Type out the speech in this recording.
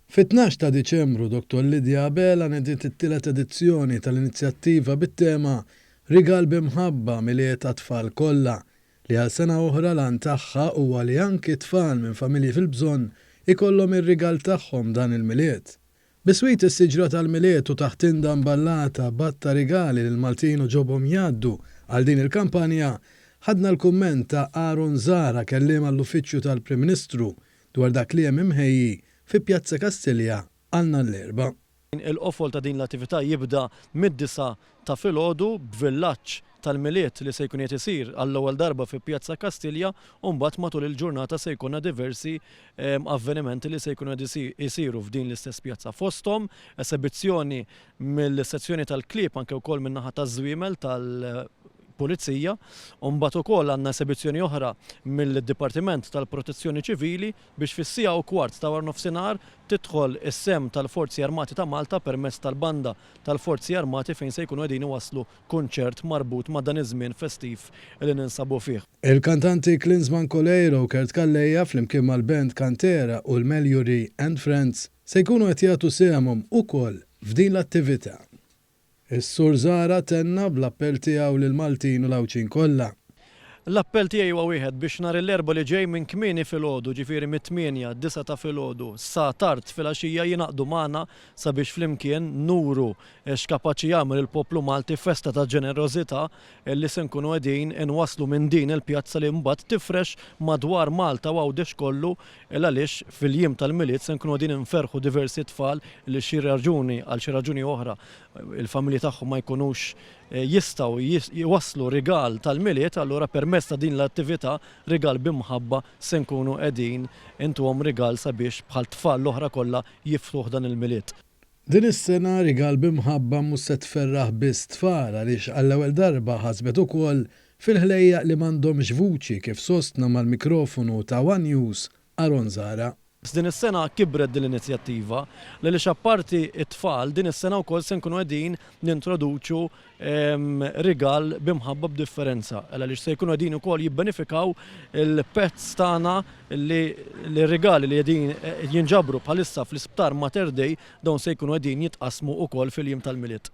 Fit-12 ta' Diċembru, Dottor Lydia Abela nediet it-tielet edizzjoni tal-inizjattiva bit-tema Rigal bi Mħabba, Milied għat-Tfal Kollha, li għal sena oħra l-għan tagħha huwa li anki tfal minn familji fil-bżonn ikollhom ir-rigal tagħhom dan il-Milied. Biswit is-siġra tal-Milied u taħt tinda mballata b'għadd ta' rigali li l-Maltin għoġobhom jgħaddu għal din il-kampanja, ħadna l-kumment ta' Aaron Zahra, kelliem għall-Uffiċċju tal-Prim Ministru, dwar dak li hemm imħejji fi Pjazza Kastilja għal nhar l-Erbgħa. Il-qofol ta' din l-attività jibda mid-disgħa ta' filgħodu b'villaġġ tal-Milied li se jkun qiegħed isir għall-ewwel darba fi Pjazza Kastilja u mbagħad matul il-ġurnata se jkollna diversi avvenimenti li se jkunu qed isiru f'din l-istess pjazza fosthom esebizzjoni mill-sezzjoni tal-klieb anke wkoll min-naħa taż-żwiemel tal Pulizija, u mbagħad ukoll għandna esebizzjoni oħra mill-Dipartiment tal-Protezzjoni Ċivili biex fis-siegħa u kwart ta' waranofsinhar tidħol is-sehem tal-Forzi Armati ta' Malta permezz tal-Banda tal-Forzi Armati fejn se jkunu qegħdin iwasslu kunċert marbut ma' dan iż-żmien festiv li ninsabu fih. Il-kantanti Klinsmann Coleiro u Kurt Calleja flimkien mal-band Kantera u l-Meljuri and Friends se jkunu qed jagħtu sehemhom ukoll f'din l-attività. Is-Sur Zahra tenna bl-appell tiegħu lill-Maltin u l-Għawdxin kollha. L-appell tiegħi huwa wieħed biex nhar il-Erbgħa li ġej minn kmieni filgħodu, ġifieri mit-tmienja, disgħa ta' filgħodu, sa tard filgħaxija jingħaqdu magħna sabiex flimkien nuru x'kapaċi jagħmel il-poplu Malti festa ta' ġenerożità li se nkunu qegħdin inwasslu minn din il-pjazza li mbagħad tifrex madwar Malta u Għawdex kollu il għaliex fil-jiem tal-Milied se nkunu qegħdin inferrħu diversi tfal li xi raġuni għal xi raġuni oħra il-familji tagħhom ma jkunux jistgħu jwasslu rigal tal-Milied, allura permezz ta' din l-attività Rigal bi Mħabba se nkunu qegħdin intuhom rigal sabiex bħal tfal l-oħra kollha jiftuh dan il-Milied. Din is-sena Rigal bi Mħabba mhux se tferraħ biss tfal għaliex għall-ewwel darba ħasbet ukoll fil-ħlejjaq li m'għandhomx vuċi kif sostna mal-mikrofonu ta' one News Aaron Zahra. Din is-sena kibret din l-inizjattiva għaliex apparti t-tfal din is-sena wkoll se nkunu qegħdin nintroduċu rigal bi mħabba b'differenza għaliex se jkunu qegħdin ukoll jibbenefikaw il-pets tagħna li r-rigali li qegħdin jinġabru bħalissa fl-Isptar Mater Dei dawn se jkunu qegħdin jitqassmu wkoll fil-jiem tal-Milied.